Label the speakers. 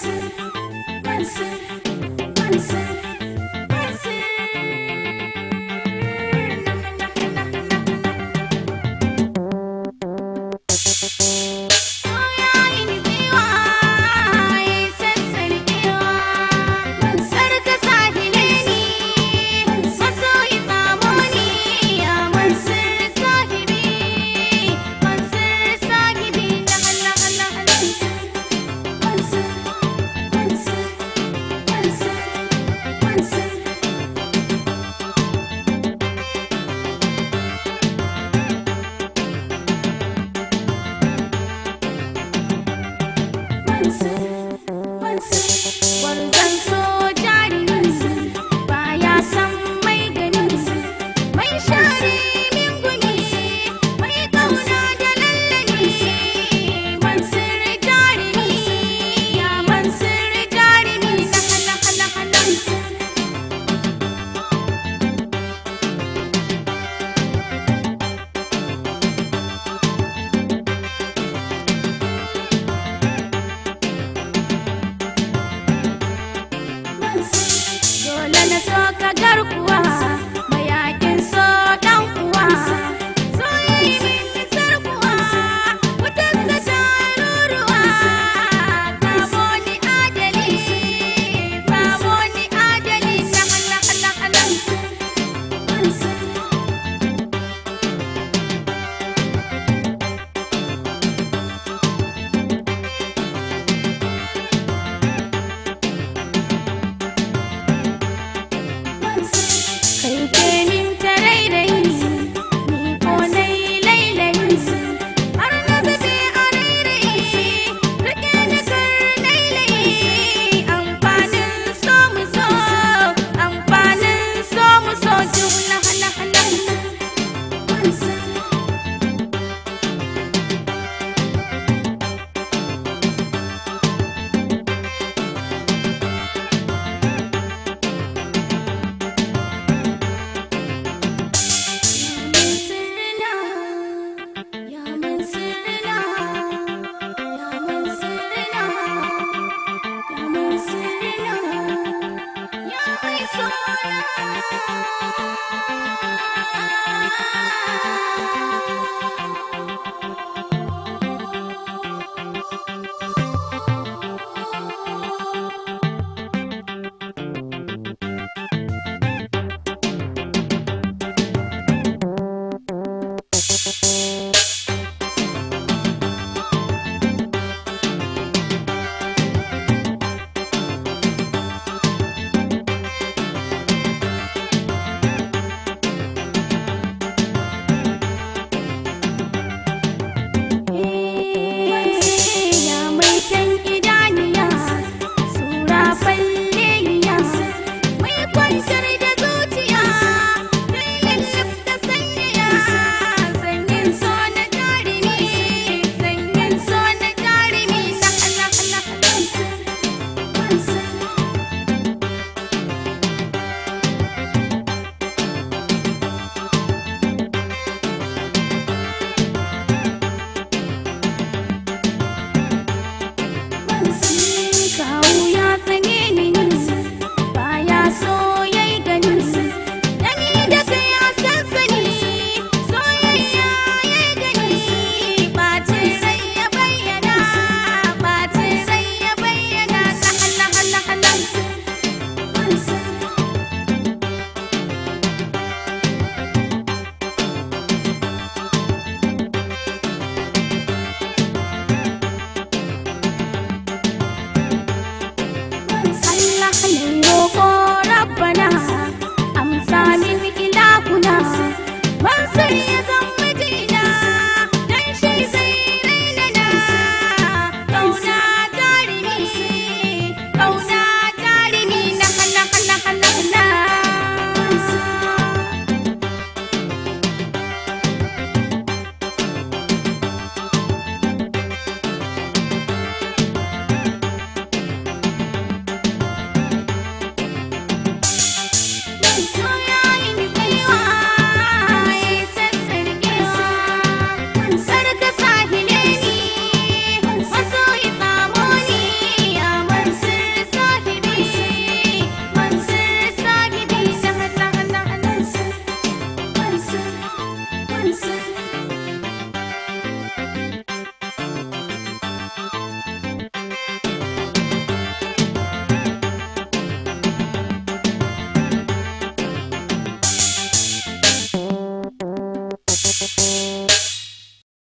Speaker 1: Mansur, Mansur, Mansur, Mansur. Gwarzon so jarumi baya san mai gani, mai share min gumi, mai kauna da lallani. Mansur jarumi, ya Mansur jarumi na hala hala hala. Dole na so ka garkuwa, mayakin so dan uwa. So yi min sarkuwa, wutar sa ta ruruwa. Samo ni adali, samo ni adali na hala hala hala. Kai ke min tarairayi, ni ko nai lailayi. Har na zube a rairayi, rike ni kar lailayi. Amfanin so mu so, amfanin so mu so juna hala hala. Ya Mansur na, ya Mansur na, ya Mansur na, ya mai sona.